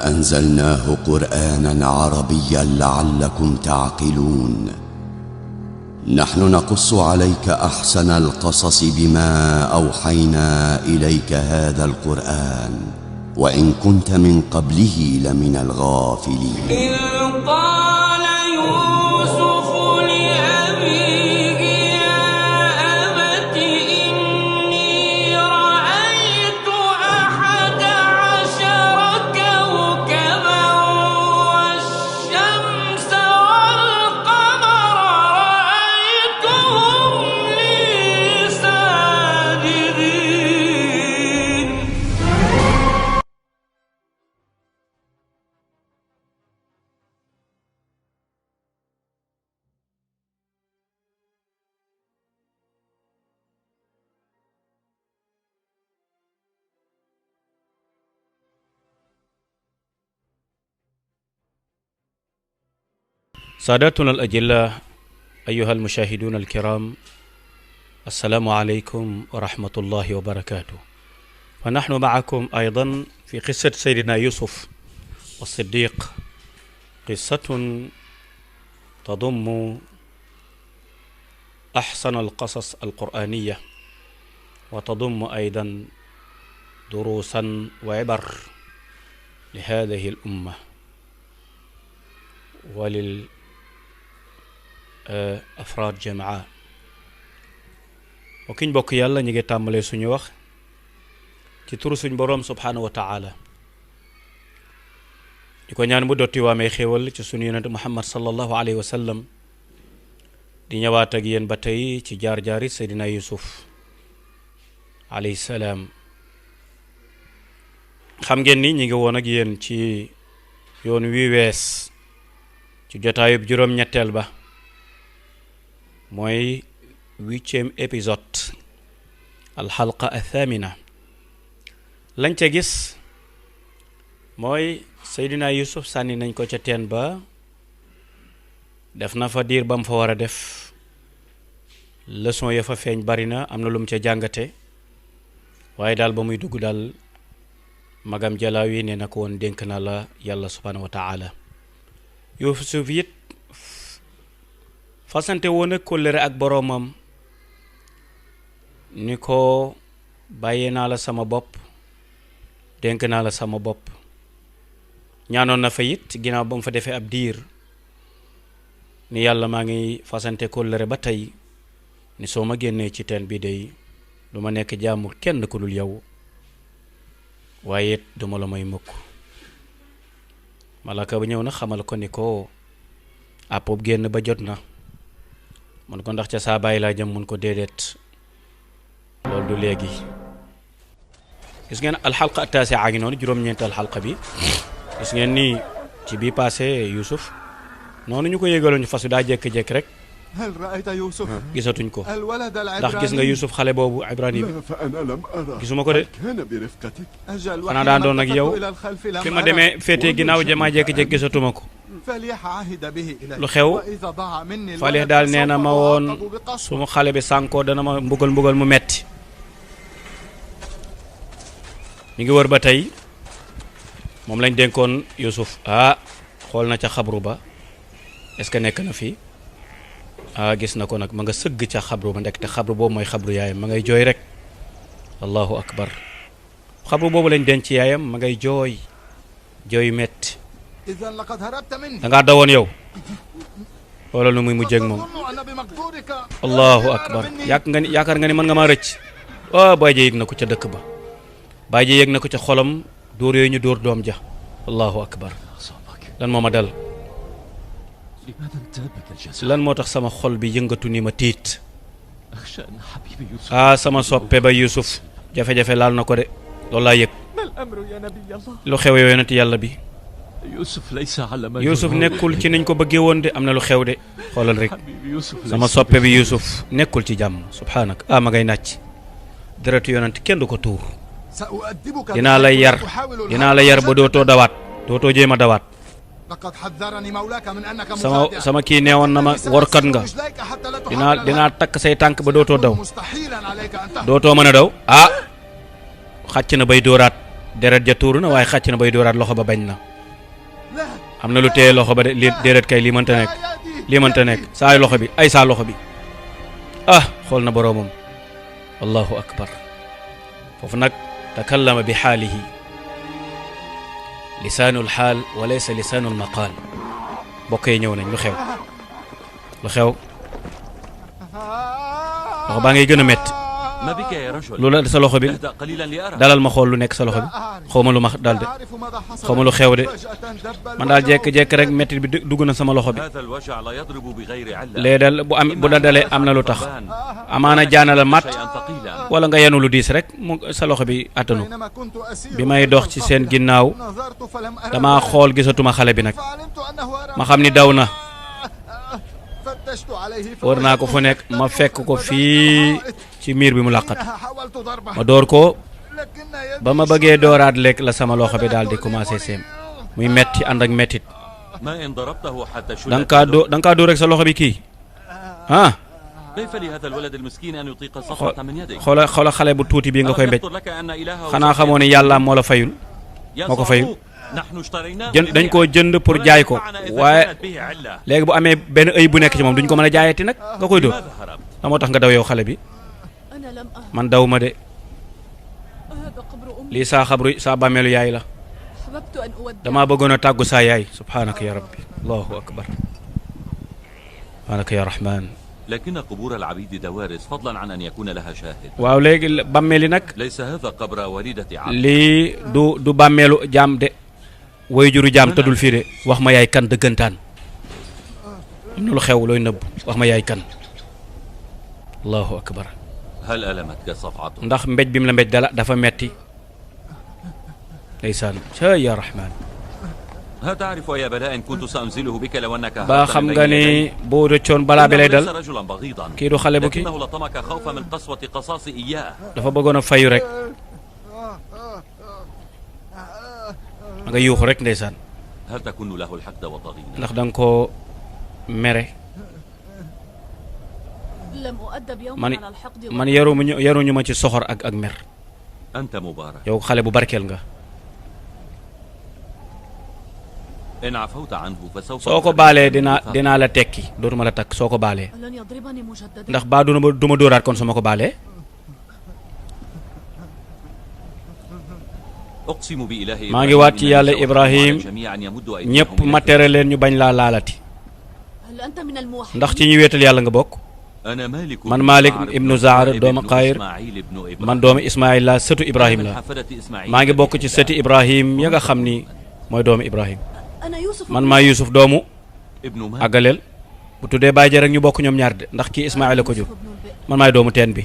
أنزلناه قرآنا عربيا لعلكم تعقلون نحن نقص عليك أحسن القصص بما أوحينا إليك هذا القرآن وإن كنت من قبله لمن الغافلين سادتنا الأجلاء أيها المشاهدون الكرام السلام عليكم ورحمة الله وبركاته. فنحن معكم أيضا في قصة سيدنا يوسف والصديق، قصة تضم أحسن القصص القرآنية وتضم أيضا دروسا وعبر لهذه الأمة أفراد جماعة. وكين بوك يالا نيغي تامالي سونو واخ ci turu suñ borom subhanahu wa ta'ala diko ñaan mu dotti wa may xewal ci suñu yonent Muhammad sallallahu alayhi wa sallam di ñëwaat ak yeen ba tay ci jaar jaari Seydina Yusuf alayhi salam. xam ngeen ni ñi ngi won ak yeen ci yoon wi wess ci jotaayub juroom ñettel ba moy 8e épisode al halqa athamina. lañ ca gis mooy Seydina Yusuf sànni nañ ko ca teen ba def na fa diir bam fa war a def leçon ya fa feeñ bari na am na lu mu ca jàngate waaye daal ba muy dugg daal magam Jalaawi ne na ko woon dénk na la yàlla subhanahu wa ta'ala. Yusuf it fasante woon ak kóllëre ak boroomam ni ko bàyyee naa la sama bopp dénk naa la sama bopp. ñaanoon na fa it ginnaaw ba mu fa defee ab diir ni yàlla maa ngi fasante kóllëre ba tey ni soo ma génnee ci teen bi day du ma nekk jaamu kenn ku dul yow waaye it duma la may mukk. malaka ba ñëw na xamal ko ni ko àppob génn ba jot na mun ko ndax ca saa bàyyi laa jëm mun ko déedéet loolu du léegi. gis ngeen alxalqa taasi'a ngi noonu juróom-ñeental xalqa bi gis ngeen ni ci bii passé Yusuf noonu ñu ko yégaloon fas daa jékki-jékki rek gisatuñ ko ndax gis nga Yusuf xale boobu Ibrahim gisuma ko de xanaa daan doon ak yow fi ma demee féetee ginnaaw jamaa jékki-jékki gisatuma ko lu xew Falih daal nee na ma woon suma xale bi sànkoo dana ma mbugal mu metti. mi ngi wër ba tey moom lañ dénkoon Yusuf xool na ca xabru ba est-ce que nekk na fi gis na ko nag ma nga sëgg ca xabru ba ndek te xabru boobu mooy xabru yaayam ma ngay jooy rek allahu akbar. xabru boobu lañ denc yaayam ma ngay jooy metti. da ngaa dawoon yow wala lu muy mujjee ak moom allahu akbar. yaakaar nga ni mën nga maa rëcc baay ja yëg na ko ca dëkk ba baay ji yëg na ko ca xolam dóor yooyu ñu dóor doom ja allahu akbar. lan moo ma dal lan moo tax sama xol bi yëngatu ni ma tiit sama soppe ba Yusuf jafe-jafe laal na ko de loolu laa yëg. lu xew yow yonent yàlla bi Yusuf nekkul ci niñ ko bëggee woon de am na lu xew de xoolal rek sama soppe bi Yusuf nekkul ci jàmm subhaanak ma ngay nàcc deretu yonent kenn du ko tuur. dinaa la yar ba dootoo jéem a dawaat. sama kii neewoon na ma workat nga dinaa takk say tànk ba dootoo daw dootoo mën a daw xàcc na bay dóoraat deret ja tuuru na waaye xàcc na bay dóoraat loxo ba bañ na am na lu téye loxo ba de déedéet kay lii mënta nekk saa loxo bi saa loxo bi xool na boroomam allahu akbar foofu nag takallama bi xaalihi lisaanul xaal wa laysa lisaanul maqaal bokk yi ñëw nañ lu xew loxo baa ngay gën a métti lu la sa loxo bi dalal ma xool lu nekk sa loxo bi xaw ma lu ma dal de xaw ma lu xew de man daal jekk rek métti bi dugg na sama loxo bi léegi dal bu la dalee am na lu tax amaana jaana la mat wala nga yenu lu diis rek mu sa loxo bi attanu bi may dox ci seen ginnaaw dama xool gisatuma xale bi nag ma xam ni daw na wër naa ko fu nekk ma fekk ko fii ci miir bi mu làqat ma door ko ba ma bëggee dooraat lekk la sama loxo bi daal di commencé seem muy metti ànd ak mettit da nga kaa dóor rek sa loxo bi kii xoola xale bu tuuti bii nga koy mbéj xanaa xamoo ne yàlla moo la fayul moo ko fayul dañ koo jënd pour jaay ko waaye léegi bu amee benn ëy bu nekk ci moom duñ ko mën a jaayati nag nga koy dóor la moo tax nga daw yow xale bi man daw ma de lii saa bàmmeelu yaay la damaa bëggoon a tàggu saa yaay subhaanaka ya rabbi allahu akbar subhaanaka ya rahman لكن قبور العبيد دوارس فضلا عن أن يكون لها شاهد. waaw léegi bàmmeeli nag ليس هذا قبر والدة عبد. lii du bàmmeelu jaam de way juru jaam tëddul fii de wax ma yaay kan dëggantaan am na lu xew looy nëbb wax ma yaay kan allahu akbar. هل ألمتك صفعته. ndax mbéj bi mu la mbéj dafa metti ndeysaan ya rahman. ها تعرف يا بلاء إن كنت سأنزله بك لو أنك ba xam nga ni boo rëccoon balaa bi lay dal kii du xale bu kii لكنه لطمك خوفا من قسوة قصاص إياه. dafa bëggoon a fayu rek nga yuuxu rek ndeysaan. هل تكن له الحقد وطغينا. ndax da nga koo mere. man yaruñu ma ci soxor ak mer. أنت مبارك. yow xale bu barkeel nga. إن عفوت عنه فسوف. soo ko baalee dinaa la tekki dootuma la takk soo ko baalee. ndax baa du ma dóoraat kon su ma ko baalee. أقسم بإله. maa ngi waat ci yàlla Ibrahim ñëpp ma tere leen ñu bañ laa laalati. ndax ci ñu wéetal yàlla nga bokk. man Malik ibnu Zaar doomu Qaayir man doomu Ismaayil la sëtu Ibrahim la maa ngi bokk ci sëti Ibrahim ya nga xam ni mooy doomu Ibrahim. man maa Yuusuf doomu àggaleel bu tuddee bàyyi ja rek ñu bokk ñoom ñaar de ndax kii Ismaayil la ko jur man maay doomu teen bi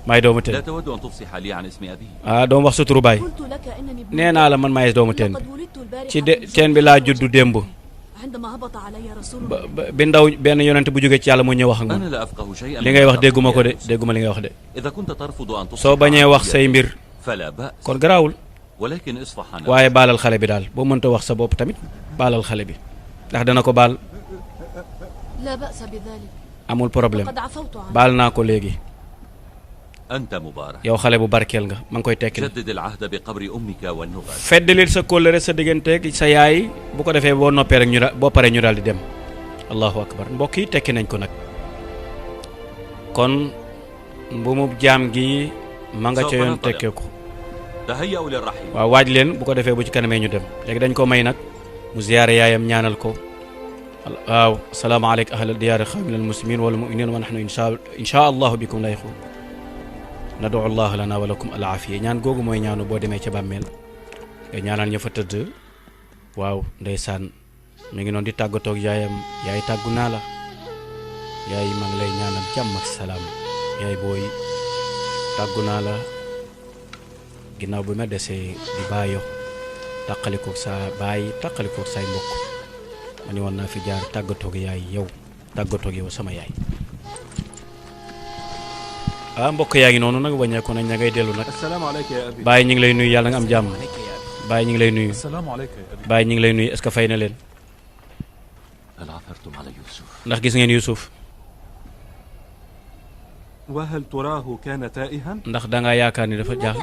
maay doomu teen doomu wax sa turu baay nee naa la man maay doomu teen bi ci teen bi laa juddu démb bi ndaw benn yonent bu jógee ci yàlla mu ñëw wax ak man li ngay wax dégguma ko de dégguma li ngay wax de soo bañee wax say mbir kon garaawul waaye baalal xale bi daal boo mënta wax sa bopp tamit baalal xale bi ndax dana ko baal amul problème baal naa ko léegi yow xale bu barkeel nga ma ngi koy tekkil feddalil sa kóllëre sa digganteeg sa yaay bu ko defee boo noppee rek boo paree ñu daal di dem allahu akbar mbokk yi tekki nañ ko nag kon mbumub jaam gi ma nga ca yoon tekkee ko waaw waaj leen bu ko defee bu ci kanamee ñu dem léegi dañ ko may nag mu ziyaare yaayam ñaanal ko waaw asalaamaaleykum ahlal diyaari xawmin al muslimin wal muminin wa nahnu insha allahu bikum layxuun nadu allah lana wa lakum al aafiya ñaan googu mooy ñaanu boo demee ca bàmmeel nga ñaanal ña fa tëdd waaw ndeysaan mi ngi noonu di tàggatoog yaayam yaay tàggu naa la yaay maa ngi lay ñaanal jàmm ak salaam yaay booy tàggu naa la ginnaaw bi ma desee di bàyyo tàqalikoog sa baay tàqalikoog say mbokk ma ni woon naa fi jaar tàggatoog yaay yow tàggatoog yow sama yaay mbokk yaa ngi noonu nag wàññeeku nañ ña ngay dellu nag Baye ñu ngi lay nuyu yàlla nga am jàmm Baye ñu ngi lay nuyu Baye ñu ngi lay nuyu est-ce que fay na leen ndax gis ngeen Yuusuf ndax da ngaa yaakaar ni dafa jaax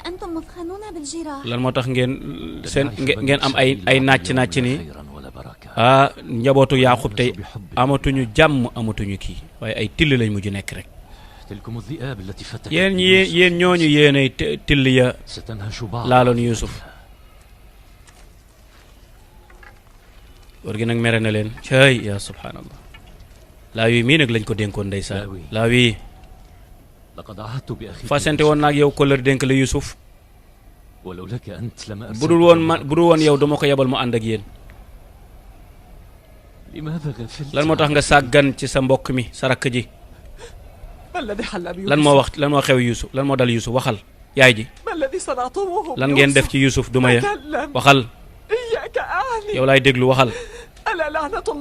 lan moo tax ngeen am ay nàcc ni njabootu Yaaqub tey amatuñu jàmm amatuñu kii waaye ay till lañ mujj nekk rek yéen ñooñu yéenay till ya laaloon Yuusuf war gi nag mere na leen cay yaa subhaanallah laa wi mii nag lañ ko dénkoon ndeysaan laa wi fasante woon naag yow kóllëre dénk la Yuusuf bu dul woon yow dama ko yebal mu ànd ak yéen lan moo tax nga sàggan ci sa mbokk mi sa rakk ji lan moo xew Yuusuf lan moo dal Yuusuf waxal yaay ji lan ngeen def ci Yuusuf duma ya waxal yow laay déglu waxal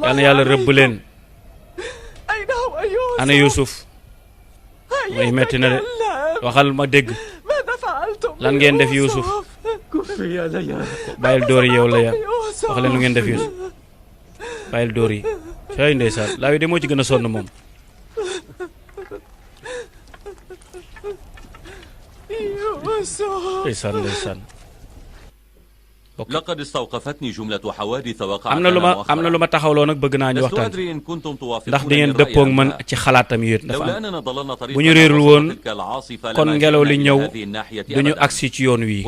yal na yàlla rëbb leen ana Yuusuf mooy metti na de waxal ma dégg lan ngeen def Yuusuf bàyyil dóor yi yow la ya wax leen lu ngeen def Yuusuf bàyyil dóor yi say ndeysaan laa wi de moo ci gën a sonn moom ndeysaan لقد استوقفتني جملة حوادث وقعت am na lu ma taxawloo nag bëgg naa ñu waxtaan ndax di ngeen dëppoog man ci xalaatam yi dafa am bu ñu réerul woon kon ngelaw li ñëw duñu agsi ci yoon wii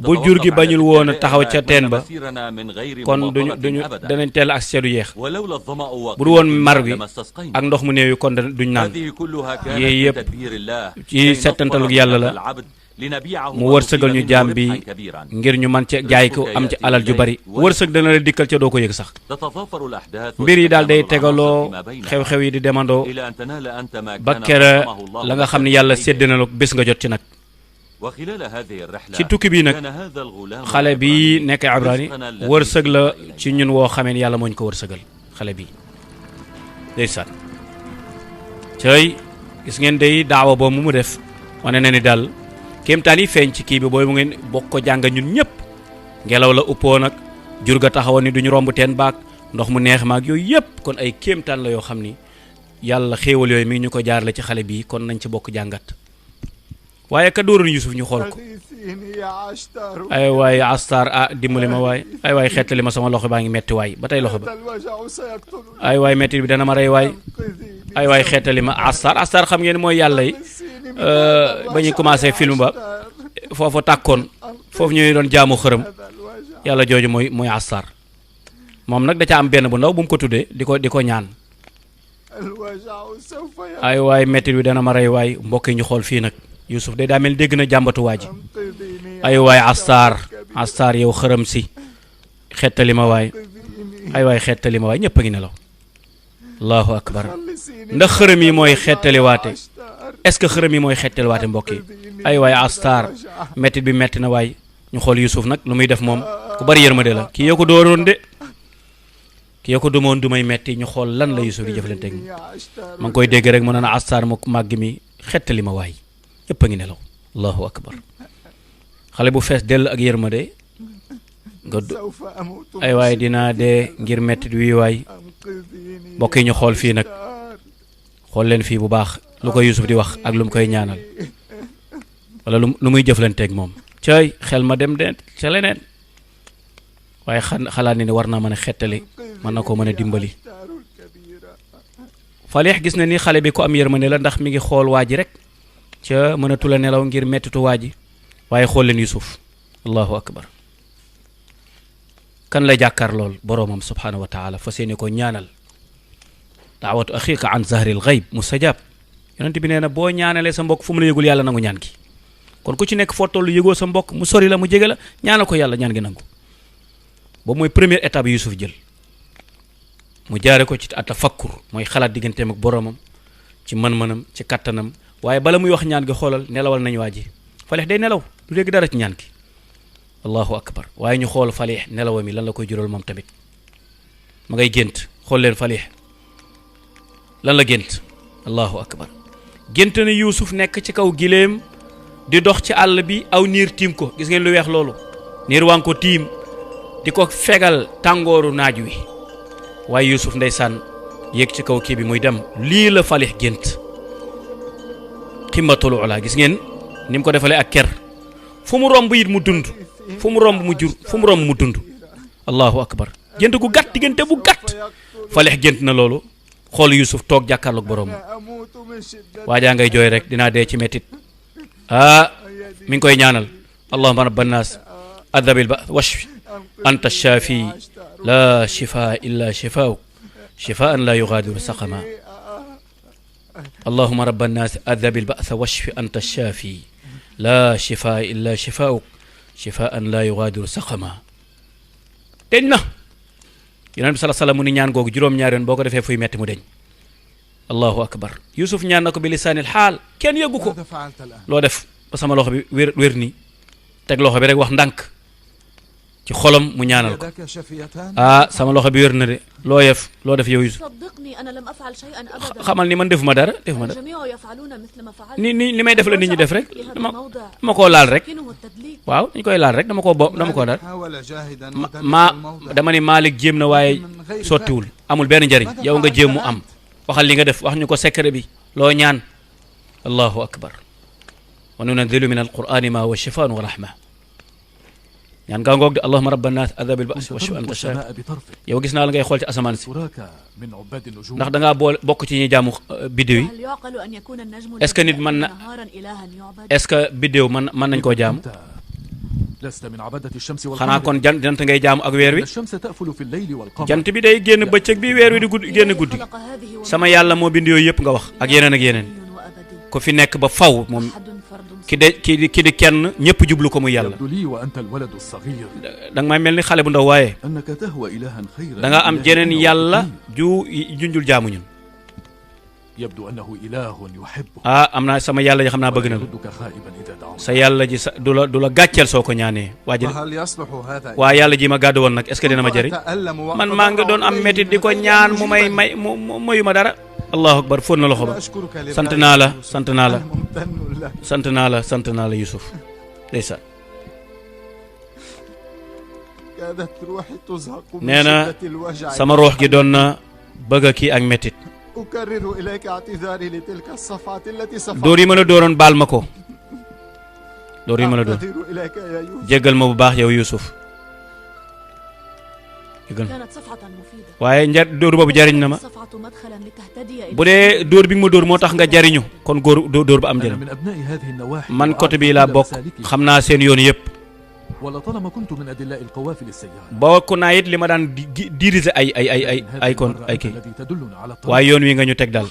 bu jur gi bañul woon a taxaw ca teen ba kon duñu danañ teel agsi ca du yeex bu du woon mar bi ak ndox mu néew yi kon duñ naan yii yëpp ci settantalug yàlla la mu wërsëgal ñu jaam bi ngir ñu man ci jaay ko am ci alal ju bari wërsëg dana la dikkal ca doo ko yëg sax mbir yi daal day tegaloo xew-xew yi di demandoo ba kera la nga xam ne yàlla sédd na la bés nga jot ci nag ci tukki bii nag xale bi nekk Ibrani wërsëg la ci ñun woo xamee yàlla mooñ ko wërsëgal xale bi ndeysaan cay gis ngeen day daawa boobu mu def wane na ni daal kéemtaan yi feeñ ci kii bi booy mu ngeen bokk ko jàng ñun ñëpp ngelaw la uppoo nag jur ga taxawoon ni duñu romb teen baag ndox mu neex maag yooyu yëpp kon ay kéemtaan la yoo xam ni yàlla xéewal yooyu mi ngi ñu ko jaarale ci xale bi kon nañ ci bokk jàngat waaye ka dóoroon Yuusuf ñu xool ko ay waay Astar dimbali ma waay ay waay xettali ma sama loxo baa ngi metti waay ba tey loxo ba ay waay metti bi dana ma rey waay ay waay xettali ma Astar xam ngeen mooy yàlla yi ba ñuy commencé film ba foofu tàkkoon foofu ñuy doon jaamu xërëm yàlla jooju mooy Astar moom nag da ca am benn bu ndaw bu mu ko tuddee di ko ñaan ay waay metti bi dana ma rey waay mbokk yi ñu xool fii nag Yuusuf day daa mel dégg na jàmbatu waa ji ay waay Astar yow xërëm si xettali ma waay ay waay xettali ma waay ñëpp a ngi nelaw allahu akbar ndax xërëm yi mooy xettaliwaate est-ce que xërëm yi mooy xettaliwaate mbokk yi ay waay Astar mettit bi metti na waay ñu xool Yuusuf nag lu muy def moom ku bari yërmande la kii yoo ko dooroon de kii yoo ko dumoon du may metti ñu xool lan la Yuusuf di jëflanteeg ma ngi koy dégg rek mu naan Astar mu màgg mi xettali ma waay ñëpp a ngi nelaw allahu akbar xale bu fees dell ak yërmande nga ay waay dinaa dee ngir mettit wi waay mbokk yi ñu xool fii nag xool leen fii bu baax lu ko Yuusuf di wax ak lu mu koy ñaanal wala lu muy jëflanteeg moom cay xel ma dem de ca leneen waaye xalaat ni war naa mën a xettali mën na koo mën a dimbali Falih gis na ni xale bi ko am yërmande la ndax mi ngi xool waa ji rek ca mënatu la nelaw ngir mettitu waa ji waaye xool leen Yuusuf allahu akbar kan la jàkkaar lool boroomam subhaanahu wa taala fa seeni ko ñaanal daawatu axiika an zahril gayb mustajab yonent bi nee na boo ñaanalee sa mbokk fu mu la yëgul yàlla nangu ñaan gi kon ku ci nekk foo tollu yëgoo sa mbokk mu sori la mu jege la ñaanal ko yàlla ñaan gi nangu boobu mooy première étape Yuusuf jël mu jaare ko ci atafakkur mooy xalaat digganteem ak boroomam ci mën-mënam ci kattanam waaye bala muy wax ñaan gi xoolal nelawal nañu waa ji Falih day nelaw du dégg dara ci ñaan gi allahu akbar waaye ñu xool Falih nelawa mi lan la koy jural moom tamit ma ngay gént xool leen Falih lan la gént allahu akbar gént na Yuusuf nekk ci kaw giléem di dox ci àll bi aw niir tiim ko gis ngeen lu weex loolu niir waa ngi ko tiim di ko fegal tàngooru naaj wi waaye Yuusuf ndeysaan yéeg ci kaw kii bi muy dem lii la Falih gént ximmatul ula gis ngeen ni mu ko defalee ak ker fu mu romb it mu dund fu mu romb mu jur fu mu romb mu dund allahu akbar gént gu gàtt diggante bu gàtt Falih gént na loolu xool Yusuf toog jàkkaarloog borom waajaa ngay jooy rek dinaa dee ci mettit mi ngi koy ñaanal allahumma rabban nas adhabil ba washfi anta shafi la shifaa illa shifaa'uk shifaan la yughadiru saqama allahumma rabban nas adhabil ba'sa washfi anta shafi la shifaa illa shifaa'uk shifaan la yughadiru saqama deñ na yonent bi sallallahu alayhi wasallam mu ni ñaan googu juróom-ñaari yoon boo ko defee fuy metti mu deñ allahu akbar Yusuf ñaan na ko bi lisaanil xaal kenn yëggu ko loo def ba sama loxo bi wér ni teg loxo bi rek wax ndànk ci xolam mu ñaanal ko sama loxo bi wér na de loo def yow Yusuf xamal ni man defuma dara ni li may def la nit ñi def rek dama koo laal rek waaw dañ koy laal rek dama koo daal dama ni Malik jéem na waaye sottiwul amul benn njariñ yow nga jéem mu am waxal li nga def wax ñu ko secret bi loo ñaan allahu akbar wa nunazzilu min alqur'ani ma huwa shifaa'un wa rahma ñaan gaa ngoog de allahumma rabban naas adhabil ba'si washfi anta shafi yow gis naa la ngay xool ci asamaan si ndax da ngaa bokk ci ñuy jaamu biddew yi est-ce que nit mën na est-ce que biddew mën nañ koo jaamu xanaa kon jant ngay jaamu ak weer wi jant bi day génn bëccëg bi weer wi di génn guddi sama yàlla moo bind yooyu yëpp nga wax ak yeneen ak yeneen ko fi nekk ba faw moom ki di kenn ñëpp jublu ko muy yàlla da nga may mel ni xale bu ndaw waaye da nga am jeneen yàlla junjul jaamu ñun am naa sama yàlla ji xam naa bëgg na la sa yàlla ji du la gàcceel soo ko ñaanee waa yàlla ji ma gàddu woon nag est-ce que dina ma jëriñ man maa ngi doon am métit di ko ñaan mu mayu ma dara allahu akbar fóon na loxo ba sant naa la Yusuf ndeysaan nee na sama ruux gi doon na bëgg a kii ak métit dóor yi ma la dooroon baal ma ko dóor yi ma la doon jéggal ma bu baax yow Yusuf waaye dóor boobu jariñ na ma bu dee dóor bi nga ma dóor moo tax nga jariñu kon dóor ba am njëriñ man côté bii laa bokk xam naa seen yoon yëpp bokk naa it li ma daan diriger ay kii waaye yoon wi nga ñu teg daal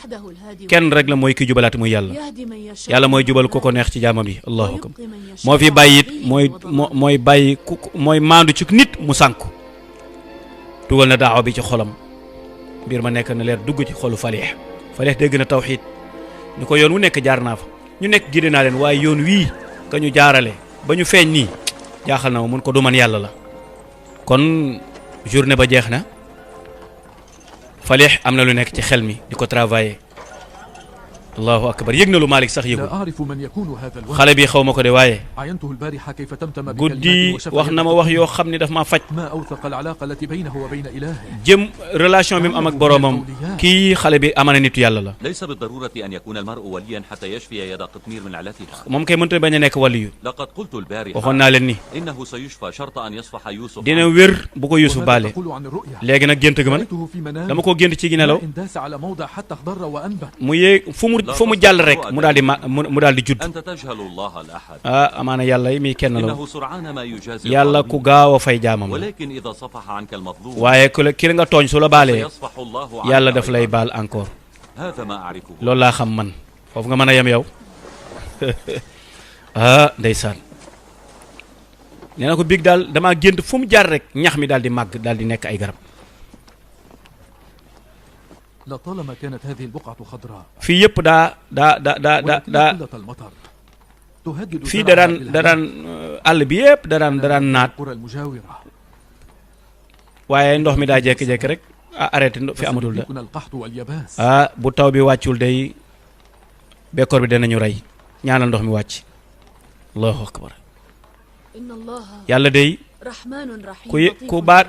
kenn rek la mooy ki jubalaati muy yàlla mooy jubal ko ko neex ci jaamam yi allahu akbar moo fi bàyyi it mooy bàyyi mooy maandu ci nit mu sànku dugal na daawa bi ci xolam mbir ma nekk na leer dugg ci xolu Falih dégg na tawxiid ñu ko yoon wu nekk jaar naa fa ñu nekk gide naa leen waaye yoon wii ka ñu jaarale ba ñu feeñ nii jaaxal na ma mun ko du man yàlla la kon journée ba jeex na Falih am na lu nekk ci xel mi di ko travailler allahu akbar yëg na lu Malik sax yëgul xale bi xaw ma ko de waaye guddi wax na ma wax yoo xam ne daf maa faj jëm relation bi mu am ak boroomam kii xale bi amana nitu yàlla la moom kay mënta bañ a nekk waliyu waxoon naa leen ni dina wér bu ko Yusuf baale léegi nag gént gi man dama ko gént ci gi nelaw mu yéeg fu mu jàll rek mu daal di judd amaana yàlla yi muy kenn la yàlla ku gaaw a fay jaamam la waaye ki la nga tooñ su la baalee yàlla daf lay baal encore loolu laa xam man foofu nga mën a yem yow ndeysaan nee na ko biig daal damaa gént fu mu jaar rek ñax mi daal di màgg daal di nekk ay garab fii yëpp daa fii da daan àll bi yëpp da daan naat waaye ndox mi daa jékki-jékki rek arrêté fi amatul da bu taw bi wàccul day bekkoor bi danañu rey ñaanal ndox mi wàcc allahu akbar yàlla day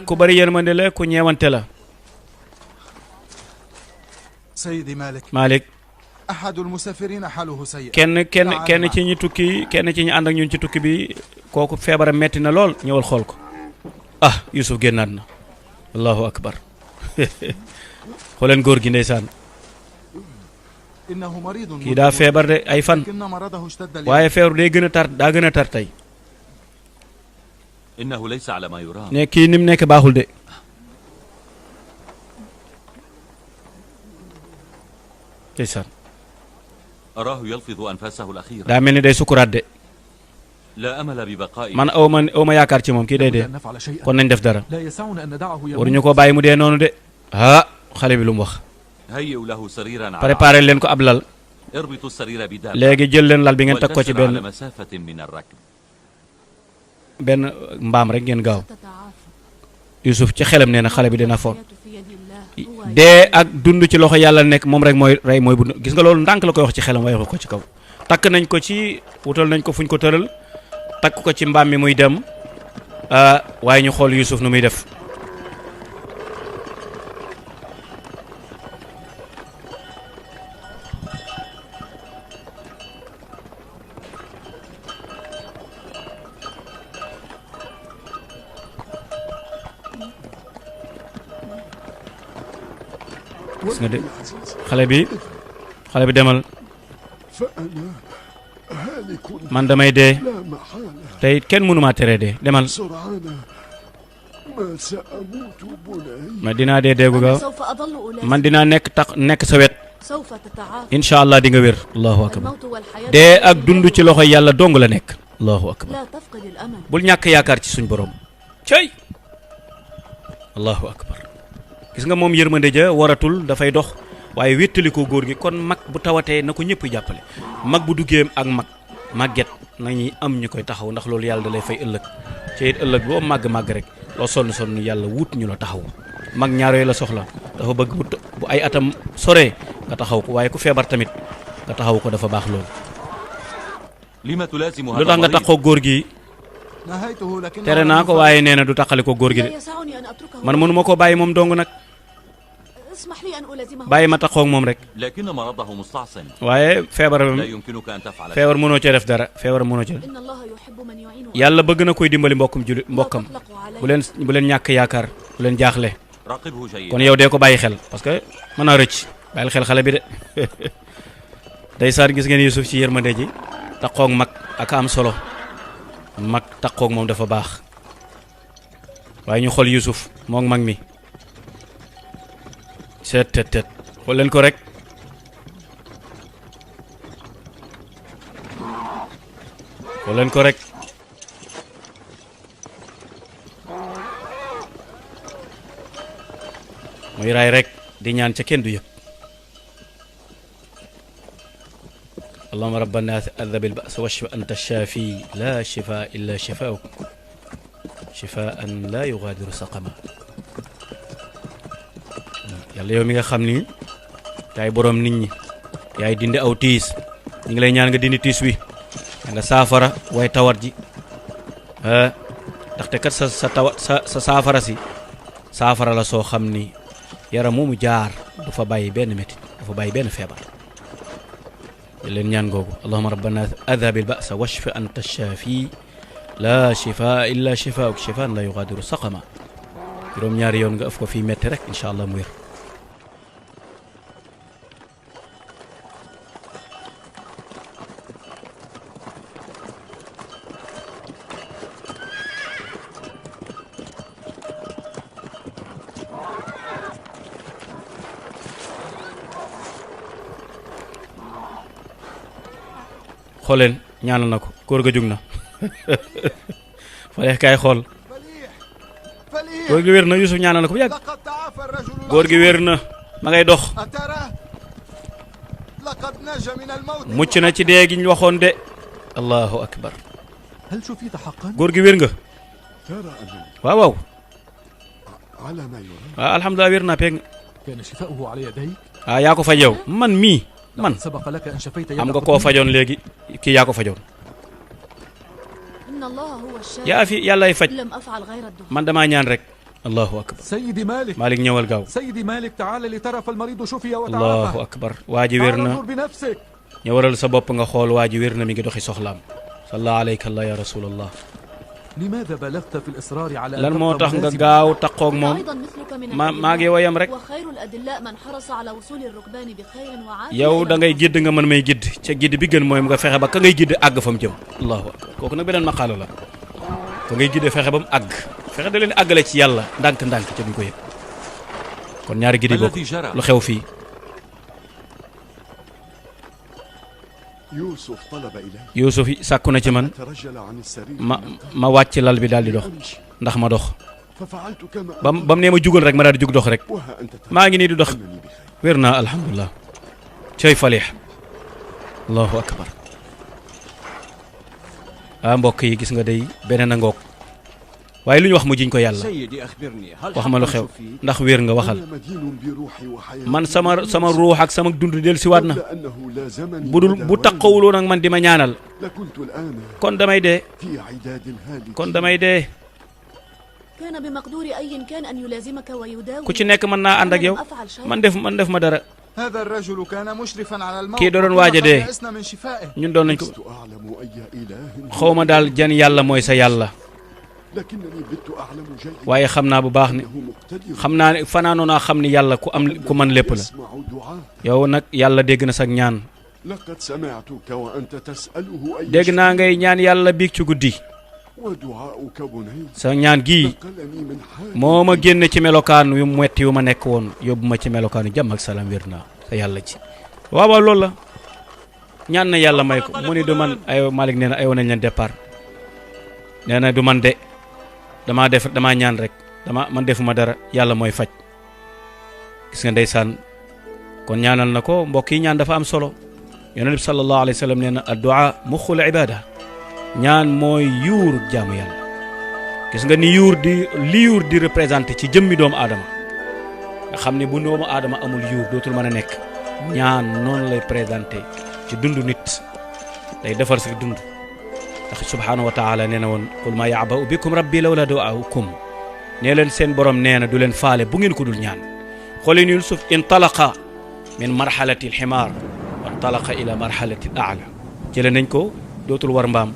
ku bari yërmande la ku ñeewante la Sayyidi Malik ahadul musafirin haluhu sayyi kenn ci ñi tukki kenn ci ñi ànd ak ñun ci tukki bi kooku feebaram metti na lool ñëwal xool ko ah Yuusuf génnaat na allahu akbar xooleen góor gi ndeysaan kii daa feebar de ay fan waaye feebar day gën a tar daa gën a tar tey ne kii ni mu nekk baaxul de ndeysaan daa mel ni day sukuraat de man aw ma yaakaar ci moom kii day dee kon nañ def dara waruñu ko bàyyi mu dee noonu de ah xale bi lu mu wax préparé leen ko ab lal léegi jël leen lal bi ngeen teg ko ci benn mbaam rek ngeen gaaw Yuusuf ci xelam nee na xale bi dina foon dee ak dund ci loxo yàlla nekk moom rek mooy rey mooy bu gis nga loolu ndànk la koy wax ci xelam waaye wax ko ci kaw takk nañ ko ci wutal nañ ko fuñ ko tëral takk ko ci mbaam mi muy dem waaye ñu xool Yuusuf nu muy def gis nga de xale bi demal man damay dee tey kenn mënumaa tere dee demal ma dinaa dee deegu gaaw man dinaa nekk sa wet incha allah di nga wér allahu akbar dee ak dund ci loxo yàlla dong la nekk allahu akbar bul ñàkk yaakaar ci suñ borom cey allahu akbar gis nga moom yërmande ja waratul dafay dox waaye wéttali ko góor gi kon mag bu tawatee na ko ñëpp jàppale mag bu duggee ak màgget nañuy am ñu koy taxaw ndax loolu yàlla da lay fay ëllëg ci it ëllëg boo màgg rek loo sonn yàlla wut ñu la taxaw mag ñaar yooyu la soxla dafa bëgg bu ay atam soree nga taxaw ko waaye ku feebar tamit nga taxaw ko dafa baax loolu lu tax nga taxaw góor gi tere naa ko waaye nee na du taqali ko góor gi de man mënuma ko bàyyi moom dong nag bàyyi ma taxaw moom rek waaye feebar mënoo cee def dara feebar mënoo cee yàlla bëgg na koy dimbali mbokkam bu leen ñàkk yaakaar bu leen jaaxle kon yow dee ko bàyyi xel parce que mën naa rëcc bàyyil xel xale bi de ndeysaan gis ngeen Yuusuf ci yërmande ji taxaw mag ak am solo mag taxaw moom dafa baax waaye ñu xool Yuusuf moom mag mi seet xool leen ko rek xool leen ko rek muy raay rek di ñaan ca kenn du yëg allahumma rabbana adhib al-ba's washfi anta ash-shafi la shifaa illa shifaa'uk shifaan la yughadiru saqama yàlla yow mi nga xam ni yaay boroom nit ñi yaay dindi aw tiis ñu ngi lay ñaan nga dindi tiis wi nga saafara way tawat ji ndaxte kat sa tawat sa saafara si saafara la soo xam ni yaram moomu jaar du fa bàyyi benn métit du fa bàyyi benn feebar leen ñaan googu allahumma rabbana adhib al-ba'sa washfi anta ash-shafi la shifaa illa shifaa'uk shifaan la yughadiru saqama juróom ñaari yoon nga ëf ko fii metti rek incha allah mu wér xooleen ñaanal na ko góor ga jug na faleex kaay xool góor gi wér na Yuusuf ñaanal na ko bu yàgg góor gi wér na ma ngay dox mucc na ci dee gi ñu waxoon de allahu akbar góor gi wér nga waaw waaw alhamdulilah wér naa peeg yaa ko faj yow man mii man am nga koo fajoon léegi kii yaa ko fajoon yaa fi yàllaay faj man damaa ñaan rek allahu akbar Malik ñëwal gaaw allahu akbar waa ji wér na ñëwalal sa bopp nga xool waa ji wér na mi ngi doxi soxlaam salla alayka allah ya rasulallah لماذا بلغت في الإصرار على lan moo tax nga gaaw taqoog moom maa ngi wayam rek yow da ngay gidd nga mën may gidd ca gidd bi gën mooy nga fexe ba ka ngay gidd àgg fa mu jëm allahu akbar kooku nag beneen maqaala la ka ngay gidd fexe ba mu àgg fexe da leen àggale ci yàlla ndànk-ndànk ca duñ ko yëg kon ñaari giddi bokk lu xew fii Yuusuf sàkku na ci man ma wàcc lal bi daal di dox ndax ma dox ba mu nee ma jugal rek ma daal di jug dox rek maa ngi nii di dox wér naa alhamdulilah cey falix allahu akbar mbokk yi gis nga day beneen a ngoog waaye lu ñu wax mu jiñ ko yàlla wax ma lu xew ndax wér nga waxal man sama ruux ak sama dund del siwaat na bu taqawuloon ak man di ma ñaanal kon damay dee ku ci nekk mën naa ànd ak yow man def ma dara kii doon waaj a dee ñun doon nañ ko xaw ma daal jan yàlla mooy sa yàlla waaye xam naa bu baax ne xam naa ne fanaanoo naa xam ni yàlla ku man lépp la yow nag yàlla dégg na sag ñaan dégg naa ngay ñaan yàlla biig ci guddi sa ñaan gii moo ma génne ci melokaan yu metti yu ma nekk woon yóbbu ma ci melokaan yu jàmm ak salaam wér naa sa yàlla ci waaw loolu la ñaan na yàlla may ko mu ni du man ay Malick nee na ayoon nañ leen départ nee na du man de damaa ñaan rek man defuma dara yàlla mooy faj gis nga ndeysaan kon ñaanal na ko mbokk yi ñaan dafa am solo yonent bi sallallahu alayhi wa sallam nee na addu'a muxul ibada ñaan mooy yuur jaamu yàlla gis nga ni li yuur di représenté ci jëmmi doomu aadama nga xam ne bu doomu aadama amul yuur dootul mën a nekk ñaan noonu lay présenté ci dundu nit day defar si dund ndax subhaanahu wa taala nee na woon qul maa ya'ba'u bikum rabbi lawla du'aa'ukum nee leen seen borom nee na du leen faale bu ngeen ko dul ñaan xoolin Yuusuf intalaqa min marhalati alximaar wa intalaqa ila marhalati al-a'la jële nañ ko dootul war mbaam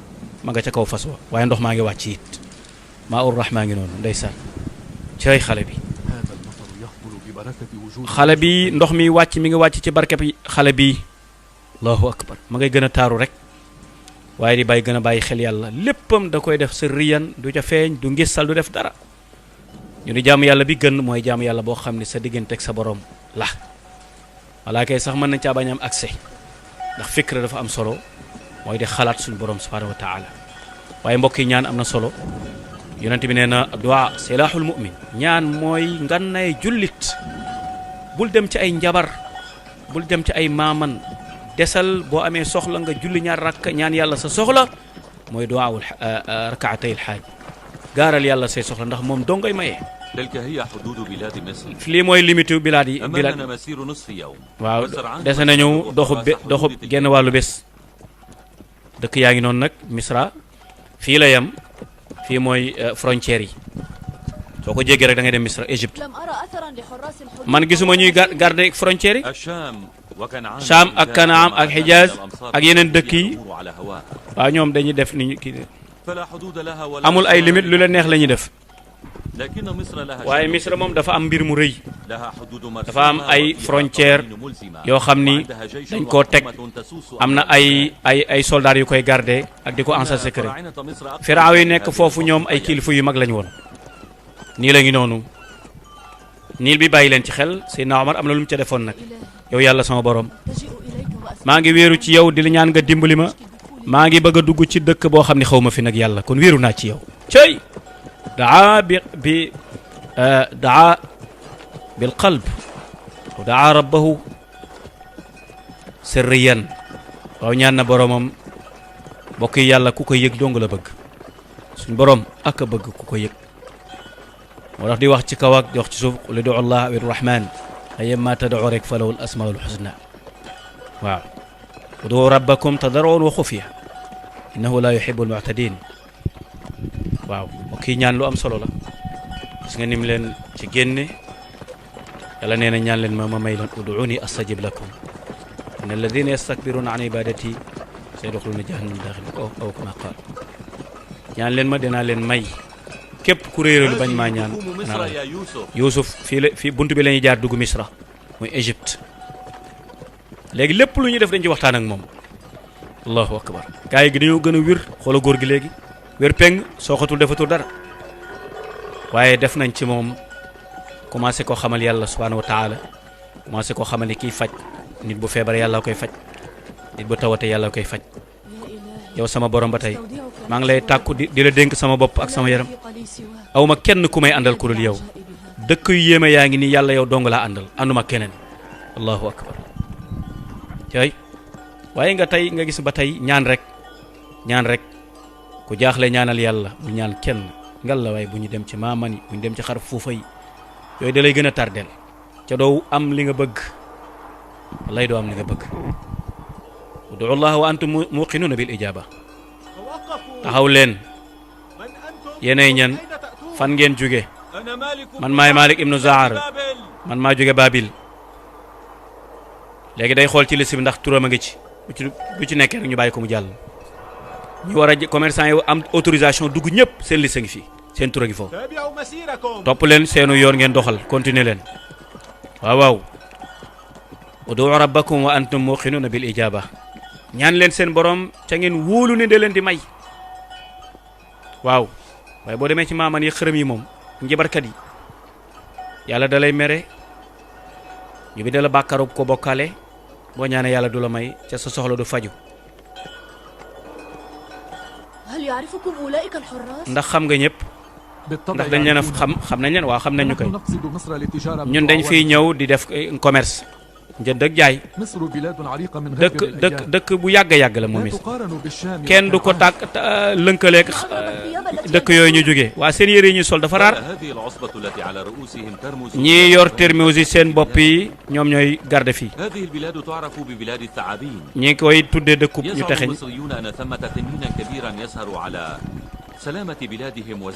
ma nga ca kaw fas wa waaye ndox maa ngi wàcc it maa ur rax maa ngi noonu ndeysaan cay xale bi ndox mi wàcc mi ngi wàcc ci barke bi xale bi allahu akbar ma ngay gën a taaru rek waaye di gën a bàyyi xel yàlla léppam da koy def sirriyan du ca feeñ du ngisal du def dara ñu ni jaamu yàlla bi gën mooy jaamu yàlla boo xam ne sa digganteeg sa borom la walaa kay sax mën nañ caa bañ am accès ndax fikra dafa am solo mooy di xalaat suñu borom subhanahu wa taala waaye mbokk yi ñaan am na solo yonent bi nee na du'a silahul mu'min ñaan mooy ngannay jullit bul dem ci ay njabar bul dem ci ay maaman desal boo amee soxla nga julli ñaar rakk ñaan yàlla sa soxla mooy duwaawul rakaatay alxaaj gaaral yàlla say soxla ndax moom dongay maye. lii mooy limitu bilaad yi waaw dese nañu doxub genn wàllu bés dëkk yaa ngi noonu nag Misra fii la yem fii mooy frontières yi soo ko jéggee rek da ngay dem Misra Égypte man gisuma ñuy garder frontières yi Saam ak Kanaam ak Xijaaz ak yeneen dëkk yi waaw ñoom dañuy def ni kii amul ay limite lu leen neex la ñuy def waaye Misra moom dafa am mbir mu rëy dafa am ay frontière yoo xam ni dañ koo teg am na ay soldats yu koy garder ak di ko encercler secret firaaw yi nekk foofu ñoom ay kilifa yu mag lañ woon nii la ngi noonu niil bi bàyyi leen ci xel Seydina Omar am na lu mu ca defoon nag yow yàlla sama borom maa ngi wéeru ci yow di la ñaan nga dimbali ma maa ngi bëgg a dugg ci dëkk boo xam ne xaw ma fi nag yàlla kon wéeru naa ci yow cey daa bil qalb wa daa rabbahu sirriyan waaw ñaan na boromam mbokk yi yàlla ku ko yëg dong la bëgg suñ borom ak a bëgg ku ko yëg moo tax di wax ci kaw ak di wax ci suuf qul ud'u llaha aw rahman ayyamma tad'u rek falahu al asmaul husna waaw ud'u rabbakum tadarruan wa xufya innahu la yuhibbu al mu'tadin waaw kii ñaan lu am solo la gis nga nim leen ci génne yàlla nee na ñaan leen ma may leen ud'uni astajib lakum inna alladhina yastakbiruna an ibadati sayadkhuluna jahannama dakhil aw kama qaal ñaan leen ma dinaa leen may képp ku réeralu bañ maa ñaan naa Yuusuf fii bunt bi la ñuy jaar dugg Misra muy Égypte léegi lépp lu ñuy def dañ ci waxtaan ak moom allahu akbar gaa yi gi dañoo gën a wér xoola góor gi léegi wér peng sooxatul defatul dara waaye def nañ ci moom commencé koo xamal yàlla subhanahu wa taala commencé koo xamal ni kiy faj nit bu feebar yàlla koy faj nit bu tawate yàlla koy faj yow sama borom ba tey maa ngi lay tàkku di la dénk sama bopp ak sama yaram awma kenn ku may àndal ku dul yow dëkk yu yéeme yaa ngi nii yàlla yow dong laa àndal ànduma keneen allahu akbar tey waaye nga tey nga gis ba tey ñaan rek ku jaaxle ñaanal yàlla bul ñaan kenn ngal la waaye bu ñu dem ci maamani bu ñu dem ci xar fuufa yi yooyu da lay gën a tardel ca doo am li nga bëgg wallaay doo am li nga bëgg udu allah wa antum muqinuuna bil ijaba taxaw leen yéenay ñan fan ngeen jóge man maay Malik ibnu Zaar man maa jóge Babil léegi day xool ci liste bi ndax turam a ngi ci bu ci nekkee rek ñu bàyyi ko mu jàll ñu war a commerçant yi am autorisation dugg ñëpp seen liste ngi fii seen tur a ngi foofu topp leen seenu yoon ngeen doxal continuer leen waaw ud'u rabbakum wa antum muqinuuna bil ijaba ñaan leen seen borom ca ngeen wóolu ne de leen di may waaw waaye boo demee ci maaman yi xërëm yi moom njibarkat yi yàlla da lay mere ñu bi da la bàkkaaru ko bokkaale boo ñaanee yàlla du la may ca sa soxla du faju ndax xam nga ñëpp ndax dañ leen a xam nañ leen waaw xam nañ ñu koy ñun dañ fiy ñëw di def commerce njënd ak jaay dëkk bu yàgg la moom it kenn du ko lënkaleeg dëkk yooyu ñu jógee waa seen yére yi ñuy sol dafa raar ñii yor terminus yi seen bopp yi ñoom ñooy garde fii ñi koy tuddee dëkkub ñu texeñ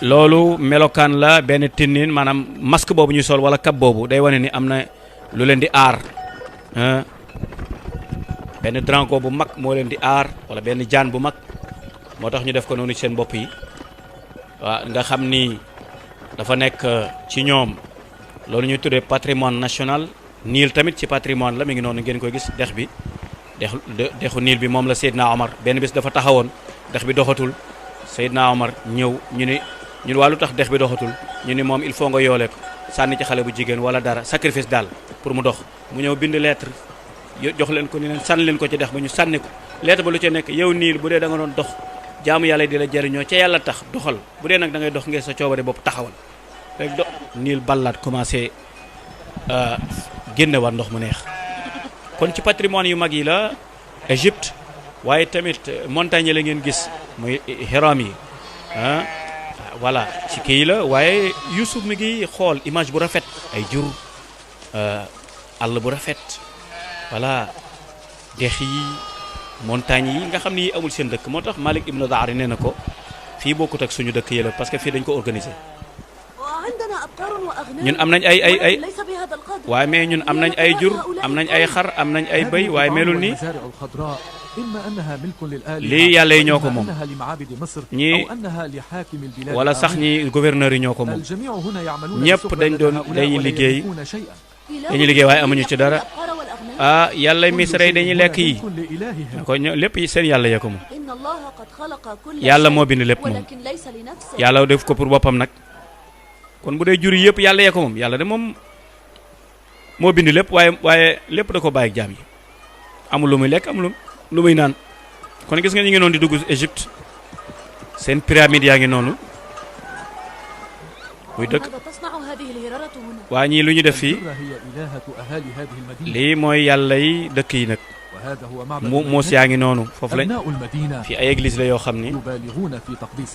loolu melokaan la benn tinnin maanaam masque boobu ñuy sol wala kab boobu day wane ni am na lu leen di aar benn drago bu mag moo leen di aar wala benn jaan bu mag moo tax ñu def ko noonu ci seen bopp yi waaw nga xam ni dafa nekk ci ñoom loolu ñuy tuddee patrimoine national Niil tamit ci patrimoine la mi ngi noonu ngeen koy gis dex bi dexu Niil bi moom la Seydina Omar benn bis dafa taxawoon dex bi doxatul Seydina Omar ñëw ñu ni ñun waa lu tax dex bi doxatul ñu ni moom il faut nga yoole ko sànni ci xale bu jigéen wala dara sacrifice daal pour mu dox mu ñëw bind lettre jox leen ko ni leen sànni leen ko ci dex ba ñu sànni ko lettre ba lu ci nekk yow Niil bu dee da nga doon dox jaamu yàlla di la jëriñoo ca yàlla tax doxal bu dee nag da ngay dox ngeen sa coobare bopp taxawal rek Niil ballaat commencé génne war ndox mu neex kon ci patrimoine yu mag yi la Égypte waaye tamit montagne la ngeen gis muy Hiram yi voilà ci kii la waaye Youssouf mi ngi xool image bu rafet ay jur àll bu rafet voilà dex yi montagne yi nga xam ni amul seen dëkk moo tax Malik ibnu Zaar nee na ko fii bokkut ak suñu dëkk yële parce que fii dañ ko organiser ñun am nañ ay waaye mais ñun am nañ ay jur am nañ ay xar am nañ ay bëy waaye melul nii lii yàlla yi ñoo ko moom ñii wala sax ñi gouverneur yi ñoo ko moom ñëpp dañuy liggéey waaye amuñu ci dara yàlla Misra yi dañuy lekk yi ko lépp yi seen yàlla yee ko moom yàlla moo bind lépp moom yàlla def ko pour boppam nag kon bu dee jur yi yëpp yàlla yee ko moom yàlla de moom moo bind lépp waaye lépp da ko bàyyi ak jaam yi amul lu muy lekk amul lu muy naan kon gis nga ñu ngi noonu di dugg Égypte seen pyramide yaa ngi noonu muy dëkk waa ñii lu ñu def fii lii mooy yàlla yi dëkk yi nag muus yaa ngi noonu foofu lañ fii ay église la yoo xam ni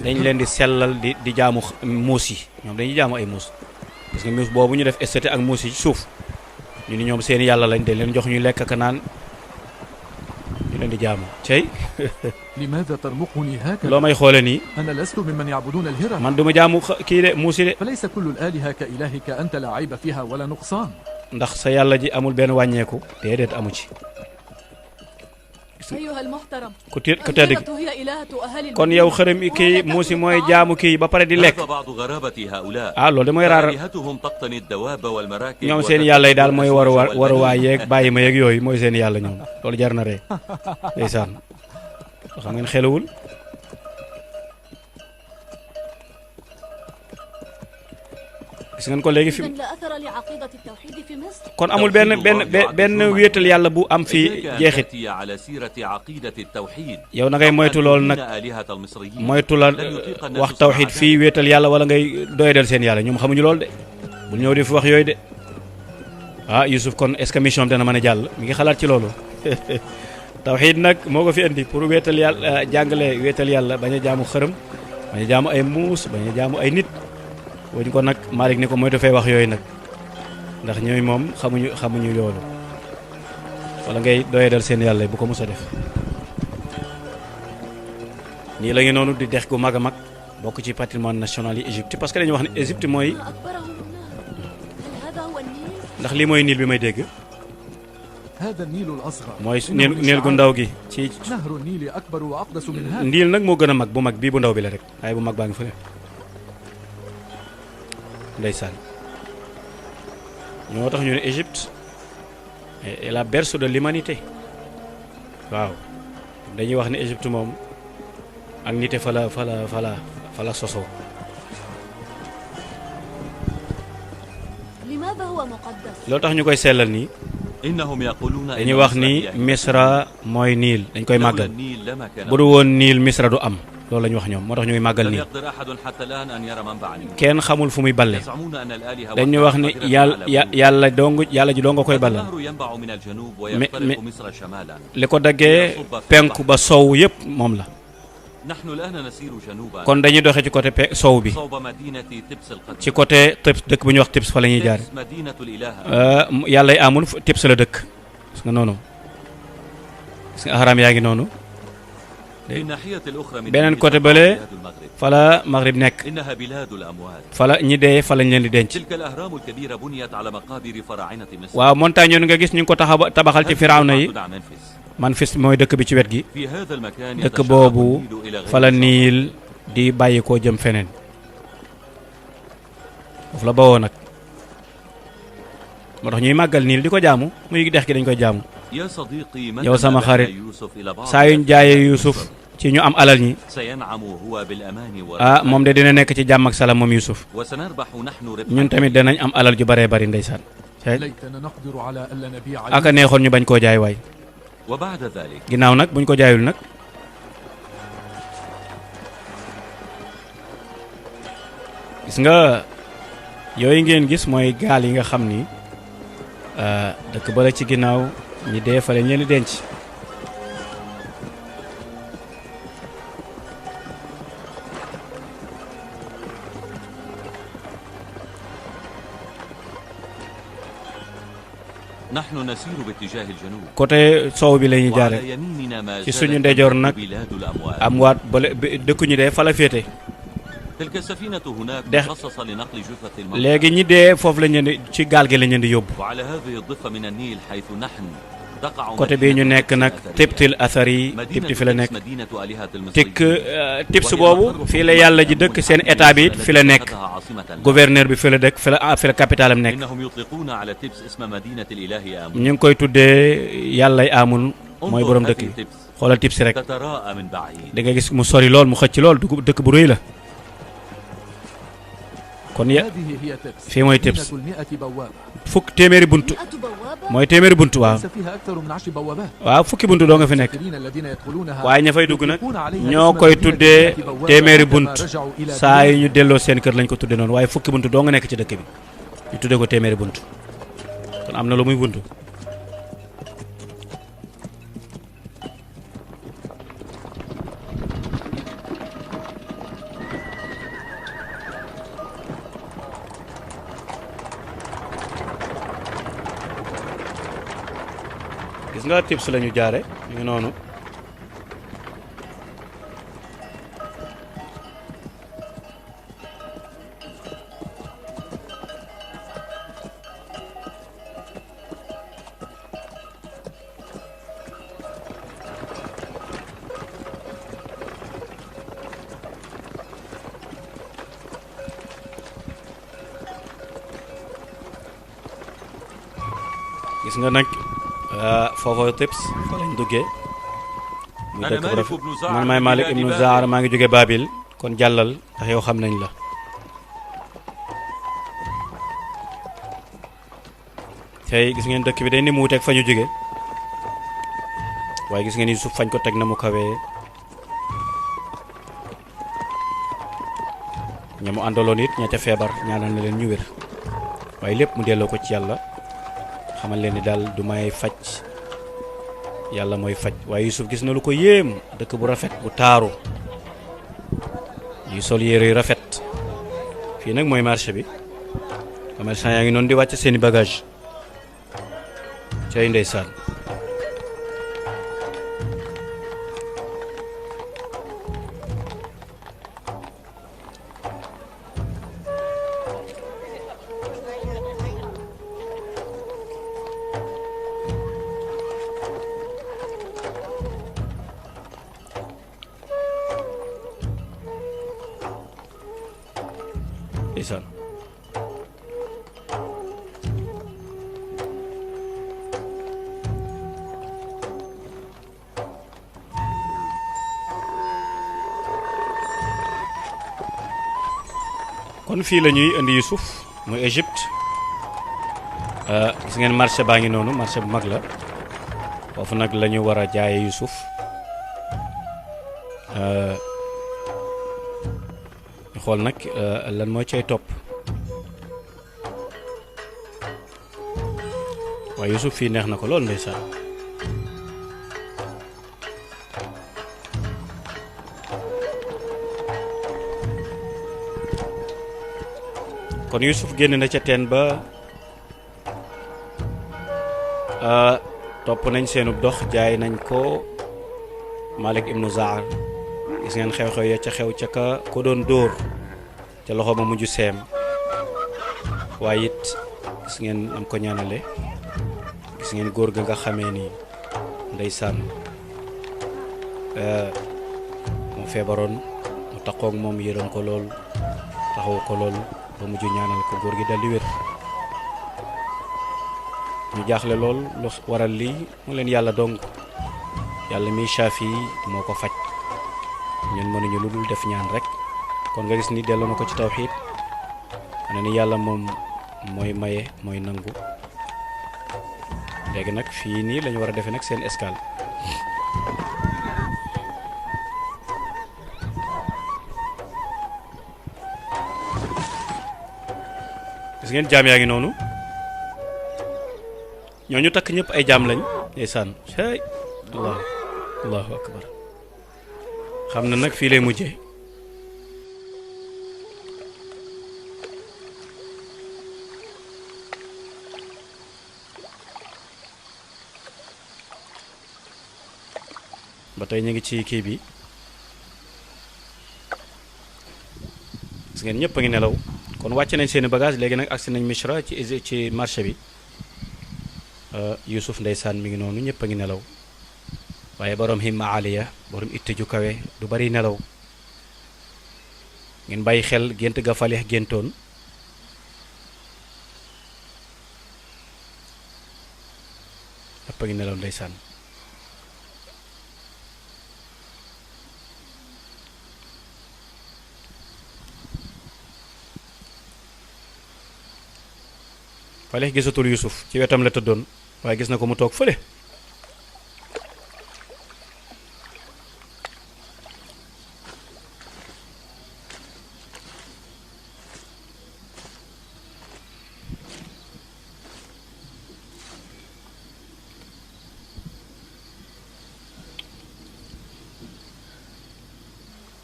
dañ leen di sellal di jaamu muus yi ñoom dañuy jaamu ay muus parce que muus boobu ñu def esthétique ak muus yi ci suuf ñu ni ñoom seen yàlla lañ dañ leen jox ñuy lekk ak naan ñu leen di jaamu cey loo may xoole nii man du ma jaamu kii de muus yi de ndax sa yàlla ji amul benn wàññeeku déedéet amu ci أيها المحترم ku tedd gi البيضة هي إلهة أهل kon yow xërëm kii muusi mooy jaamu kii ba pare di lekk هذا بعض غرابة هؤلاء loolu de mooy raar آلهتهم تقتني الدواب والمراكب ñoom seen yàlla yi daal mooy waruwaay yeeg bàyyi ma yeeg yooyu mooy seen yàlla ñoom loolu jar na ree ndeysaan xam ngeen xelawul gis ngeen ko léegi fi إذن لا أثر لعقيدة التوحيد في مصر kon amul benn wéetal yàlla bu am fii jeexit تأتي على سيرة عقيدة التوحيد yow na ngay moytu loolu nag آلهة المصريين moytu la wax tawxid fii wéetal yàlla wala ngay doyadal seen yàlla ñoom xamuñu loolu de bul ñëw di fi wax yooyu de Youssouf kon est-ce que mission dana mën a jàll mi ngi xalaat ci loolu tawxid nag moo ko fi indi pour wéetal yàlla jàngale wéetal yàlla bañ a jaamu xërëm bañ a jaamu ay muus bañ a jaamu ay nit wañ ko nag Malick ni ko moytu fay wax yooyu nag ndax ñooy moom xamuñu loolu wala ngay doyadal seen yàlla bu ko mos a def nii la ngi noonu di dex gu mag a mag bokk ci patrimoine national yi Égypte parce que dañuy wax ne Égypte mooy أكبرهم هل هذا هو النيل؟ ndax lii mooy niil bi may dégg هذا النيل الأصغر mooy إنه niil gu ndaw gi ci نهر النيل أكبر وأقدس من هذا ndiil nag moo gën a mag bu mag bii bu ndaw bi la rek waaye bu mag baa ngi fële ndeysaan ñoo tax ñu ne Égypte est la berceau de l'humanité waaw dañuy wax ne Égypte moom ak nite fa la sosoo لماذا هو مقدس؟ loolu tax ñu koy sellal nii إنهم يقولون إن dañuy wax مصر ni هي Misra mooy niil dañ koy لولا màggal النيل لما كان bu du woon niil Misra du am loolu la ñu wax ñoom moo tax ñuy màggal لم niil يقدر أحد حتى الآن أن يرى منبع النيل kenn xamul fu muy balle يزعمون أن الآلهة dañuy wax ni yàlla ji dong nga koy ballal النهر ينبع من الجنوب ويخترق مصر شمالا li ko daggee penku ba sow yépp moom la نحن الآن نسير جنوبا kon dañuy doxee ci côté sow bi صوب مدينة تبس القديمة ci côté Tips dëkk bu ñuy wax Tips fa la ñuy jaar تبس مدينة الإله yàlla yi amul Tips la dëkk gis nga noonu gis nga ahram yaa ngi noonu في الناحية الأخرى من beneen تلك côté تقع bële بلاد المغرب fa la Maghrib nekk إنها بلاد الأموات fa la ñi dee fa lañ leen di denc تلك الأهرام الكبيرة بنيت على مقابر فراعنة مصر waaw montagne yoon nga gis ñu ngi ko tabaxal ci firawna yi تدعى منفس Memphis mooy dëkk bi ci wet gi في هذا المكان dëkk يتشعب boobu النيل إلى غير fa la الصحراء. niil di bàyyi koo jëm feneen foofu la bawoo nag moo tax ñuy màggal niil di ko jaamu muy dex gi dañ koy jaamu يا صديقي yow sama متى xarit يوسف إلى بعض saa yuñ jaayee Yuusuf ci ñu am alal ñi سينعم هو بالأمان moom de dina nekk ci jàmm ak salaam moom Yuusuf وسنربح نحن ربحا ñun tamit danañ am alal ju baree bari ndeysaan ليتنا نقدر على ألا نبيع aka neexoon ñu bañ koo jaay waay وبعد ذلك ginnaaw nag buñ ko jaayul nag gis nga yooyu ngeen gis mooy gaal yi nga xam ni dëkk bala ci ginnaaw ñi dee fa lañ leen di denc نحن نسير باتجاه الجنوب côté soow bi la ñuy jaare وعلى يميننا ما ci زالت suñu ndeyjoor nag بلاد الأموات am waat bale dëkku ñi dee fa la féete تلك السفينة هناك ده- مخصصة لنقل جثة الموتى léegi ñi dee foofu lañ leen di ci gaal gi lañ leen di yóbbu وعلى هذه الضفة من النيل حيث نحن تقع côté bii ñu nekk nag Tibtil Athari Tibti fi la nekk مدينة آلهة tikk المصريين Tips boobu fii la yàlla ji dëkk seen état bi it fi la nekk gouverneur bi fi la dëkk fi la capitale am nekk إنهم يطلقون على تبس اسم مدينة الإله آمون ñu ngi koy tuddee yàllay amul mooy borom dëkk bi xoolal Tips rek تتراءى من بعيد da nga gis mu sori lool mu xëcc lool dëkk bu rëy la kon هذه هي تبس في موي تبس. مدينة المئة بوابة fukk téeméeri bunt 100 بوابة؟ mooy téeméeri bunt waaw ليس فيها أكثر من 10 بوابات waaw fukki bunt doo nga fi nekk المسافرين الذين يدخلونها waaye ña fay dugg nag يطلقون عليها ñoo اسم koy مدينة tuddee المئة بوابة téeméeri كما bunt رجعوا إلى saa yi بلادهم. ñu delloo seen kër lañ ko tuddee noonu waaye fukki bunt doo nga nekk ci dëkk bi ñu tuddee ko téeméeri bunt kon am na lu muy bunt gis nga Tips la ñu jaare ñu ngi noonu gis nga nag foofoo tips fa lañ duggee muy dëkk bu rafet man maay Malik ibnu Zaar maa ngi jóge Babil kon jàllal ndax yow xam nañ la tey gis ngeen dëkk bi day ni mu wuteeg fa ñu jóge waaye gis ngeen ni suuf fañ ko teg na mu kawee ña mu àndaloon it ña ca feebar ñaanal na leen ñu wér waaye lépp mu delloo ko ci yàlla xamal leen ni daal du may faj yàlla mooy faj waaye Yusuf gis na lu ko yéem dëkk bu rafet bu taaru yu sol yére yu rafet fii nag mooy marché bi commerçant yaa ngi noonu di wàcc seeni bagage cay ndeysaan ndeysaan kon fii la ñuy indi Yusuf muy Égypte gis ngeen marché baa ngi noonu marché bu mag la foofu nag la ñu war a jaaye Yusuf ñu xool nag lan moo cay topp waaye Yusuf fii neex na ko lool ndeysaan kon Yusuf génn na ca teen ba topp nañ seenub dox jaay nañ ko Malik ibnu Zaar gis ngeen xew-xew ya ca xew ca ko doon dóor ca loxo ma mujj seem waaye it gis ngeen am ko ñaanale gis ngeen góor ga nga xamee ni ndeysaan mu feebaroon mu taqoog moom yërëm ko lool taxaw ko lool ba mujj ñaanal ko góor gi daldi wér ñu jaaxle lool lu waral lii mu leen yàlla dong yàlla mi Shaafi moo ko faj ñun mënuñu lu dul def ñaan rek kon nga gis ni delloo na ko ci tawxiid ana ni yàlla moom mooy maye mooy nangu léegi nag fii nii lañu war a defee nag seen escale gis ngeen jaam yaa ngi noonu ñooñu takk ñëpp ay jaam lañ ndeysaan hey allahu akbar xam na nag fii lay mujjee ba tey ñu ngi ci kii bi gis ngeen ñëpp a ngi nelaw kon wàcc nañ seeni bagage léegi nag agsi nañ Misra ci marché bi Yusuf ndeysaan mi ngi noonu ñëpp a ngi nelaw waaye borom himma aliya borom itte ju kawe du bari nelaw ngeen bàyyi xel gént ga Falih géntoon ñëpp a ngi nelaw ndeysaan Falih gisatul Yusuf ci wetam la tëddoon waaye gis na ko mu toog fële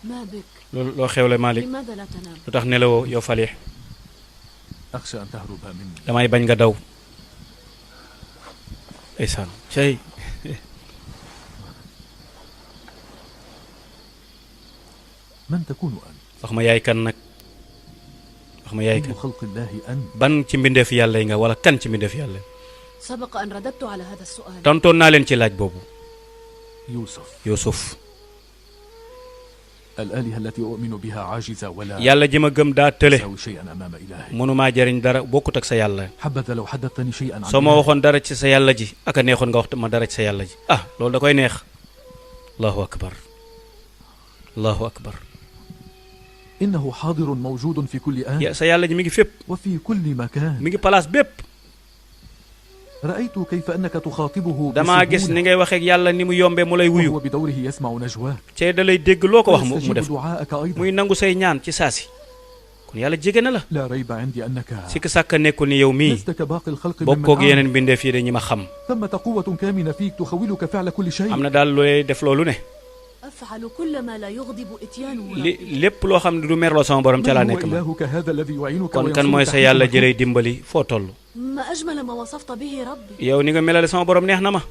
ما بك؟ loo xewle Malik لماذا لا تنام؟ lu tax nelawoo yow Falih أخشى أن تهرب مني. damay bañ nga daw ndeysaan cey من تكون أنت؟ wax ma yaay kan nag wax ma yaay أي kan خلق الله أنت؟ ban ci mbindeef yàlla yi nga wala kan ci mbindeef yàlla سبق أن رددت على هذا السؤال. tontoon naa leen ci laaj boobu يوسف. Yusuf الآلهة التي أؤمن بها عاجزة ولا yàlla ji ma gëm daa tële تساوي شيئا أمام إلهي. mënumaa jariñ dara bokkut ak sa yàlla. حبذا لو حدثتني شيئا عن soo ma إلهي. waxoon dara ci sa yàlla ji aka neexoon nga wax ma dara ci sa yàlla ji loolu da koy neex. allahu akbar allahu akbar. إنه حاضر موجود في كل آن sa yàlla ji mi ngi fépp وفي كل مكان. mi ngi place bépp. رأيت كيف أنك تخاطبه damaa gis ni ngay waxeek yàlla ni mu yombee mu lay wuyu. وهو بدوره يسمع نجواك cee da lay dégg loo ko wax mu ويستجيب def دعاءك أيضا. muy nangu say ñaan ci saasi. kon yàlla jege na la. لا ريب عندي أنك sikk sàkk nekkul ni yow mii لست كباقي الخلق ممن bokkoog عانوا. yeneen bindeef yi de ñi ma xam. ثمة قوة كامنة فيك تخولك فعل كل شيء. am na daal looy def loolu ne. أفعل كل ما لا يغضب إتيانه li ربي. lépp loo xam ne du merloo sama borom ca laa من هو nekk ma. إلهك هذا الذي يعينك kon kan mooy وينصرك sa yàlla حيثما jëlay dimbali foo toll. ما أجمل ما وصفت به ربي. yow ni nga melale sama borom neex na ma.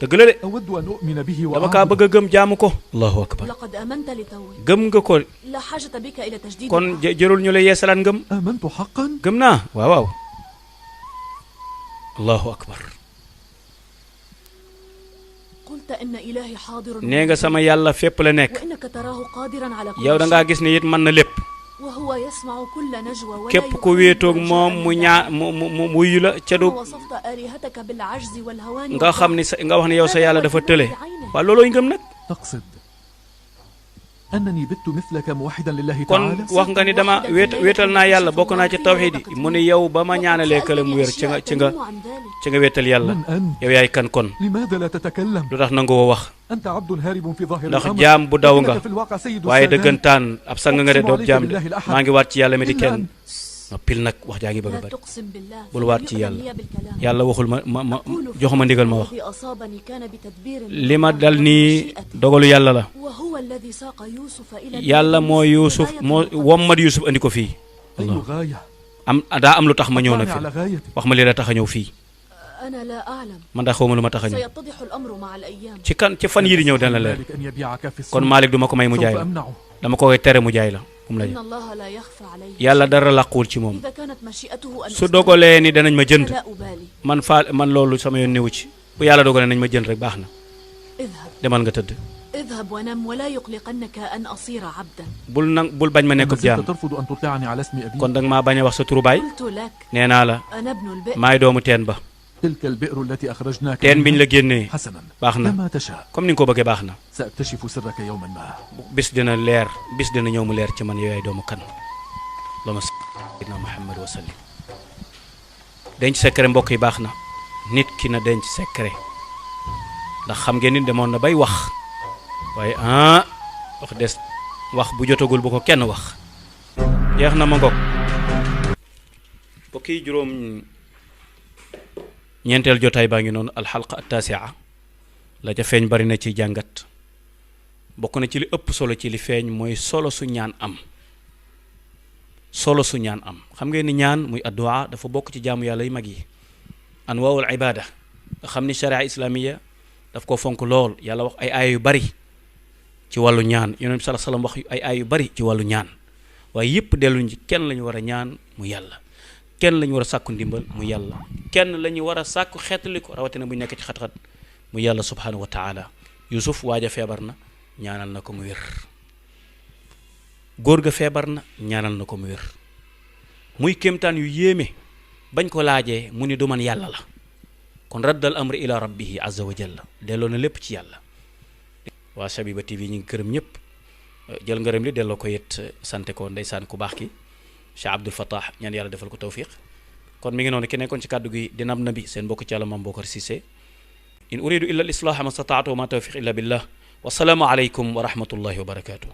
dëgg la de. كنت. أود أن أؤمن به dama kaa bëgg وأعبده. a gëm jaamu ko. allahu akbar. لقد آمنت لتوي. gëm nga ko لا حاجة بك إلى تجديد kon العهد. jërul ñu lay yeesalaat ngëm. آمنت حقا. gëm naa waaw waaw. allahu akbar. قلت إن إلهي حاضر nee nga sama yàlla fépp la nekk. وإنك تراه قادرا على كل yow da ngaa شيء. gis ne it mën na lépp. وهو يسمع كل نجوى ولا képp ku يخلي wéetoog ما moom جاء mu من ñaa داخل. mu wuyu la ca du كما وصفت آلهتك بالعجز والهوان nga xam ni sa nga wax ne yow sa yàlla dafa tële. بعينه. waaw loolooy ngëm nag. تقصد أنني بت مثلك موحدا لله kon تعالى. wax nga ni dama wéetal naa yàlla bokk naa ci tawxiid yi mu ne yow ba ma ñaanalee kële mu wér ci nga wéetal yàlla. من أنت؟ yow yaay kan kon لماذا لا تتكلم؟ lu tax nangu woo wax. أنت عبد هارب في ظاهر ndax الأمر. jaam bu daw nga لكنك في الواقع سيد waaye السادات. dëggantaan ab sang nga de doob jaam de maa ngi waat ci yàlla mi di kenn. noppil nag wax jaa ngi bëgg a لا bari. تقسم بالله bul waat ci فلم yàlla. يؤذن لي بالكلام. yàlla waxul ma أقول jox ma ndigal ma wax. الذي أصابني كان بتدبير li ma dal nii dogalu yàlla la. وهو الذي ساق يوسف إلى yàlla moo Yuusuf moo wommat Yuusuf andi ko fii. أي غاية؟ daa am lu tax ma ñëw na أطلعني fi على غايتي. wax ma li la tax a ñëw fii. أنا لا أعلم. man daa xawma lu ma tax a ñëw. سيتضح الأمر مع الأيام. ci fan yii di ñëw dana leer. مالك أن يبيعك في السوق. kon Malick du ma ko may mu jaay سوف la أمنعه. dama ko koy tere mu jaay la kum la إن الله لا يخفى عليه. yàlla dara làquwul ci moom. إذا كانت مشيئته أن su dogalee ni danañ ma jënd لا أبالي. man loolu sama yoon newu ci bu yàlla dogalee nañ ma jënd rek baax na اذهب demal nga tëdd. اذهب ونم ولا يقلقنك أن أصير عبدا. bul bañ ma ما nekkub زلت jaam ترفض أن تطلعني على اسم أبي. kon danga maa bañ a wax sa turu baay. قلت لك nee naa la أنا ابن البئر. maay doomu teen ba. تلك البئر التي أخرجناك teen biñ منها. la génnee حسنا baax na كما تشاء. comme ni nga ko bëggee baax na. سأكتشف سرك يوما ما. bis dina leer bis dina ñëw mu leer ci man yow yaay doomu kan. allahumma sayyidina Muhammad wa sallim. denc secret mbokk yi baax na nit ki na denc secret ndax xam ngeen ni demoon na bay wax waaye wax des wax bu jotagul bu ko kenn wax jeex na ma ngoog mbokk yi juróom ñeenteel jotaay baa ngi noonu alxalqa attaasia la ca feeñ bari na ci jàngat bokk na ci li ëpp solo ci li feeñ mooy solo su ñaan am solo su ñaan am xam ngeen ni ñaan muy addu'a dafa bokk ci jaamu yàlla yu mag yi anwaawul ibaada nga xam ni sharia islamiya daf ko fonk lool yàlla wax ay aaya yu bari ci wàllu ñaan yonent bi sallallahu alayhi wasallam wax ay aaya yu bari ci wàllu ñaan waaye yëpp delluñ ci kenn la ñu war a ñaan mu yàlla kenn la ñu war a sàkku ndimbal mu yàlla kenn la ñu war a sàkku xeetali ko rawatina bu ñu nekk ci xat-xat mu yàlla subhanahu wa taala Yusuf waaja feebar na ñaanal na ko mu wér góor ga feebar na ñaanal na ko mu wér muy kéemtaan yu yéeme bañ ko laajee mu ni du man yàlla la kon raddal amri ila rabbihi azza wa jalla delloo na lépp ci yàlla. waa Shabiba TV ñu ngi gërëm ñëpp jël ngërëm li delloo ko it sante ko ndeysaan ku baax ki Cheikh Abdul Fattah ñaan yàlla defal ko tawfiq kon mi ngi noonu ki nekkoon ci kàddu gi di nabi seen mbokk ci yàlla Mame Bocar Cissé in uridu illa al islaha ma stataatu wa ma tawfiq illa billah wa salaamu alaykum wa rahmatullahi wa barakatuh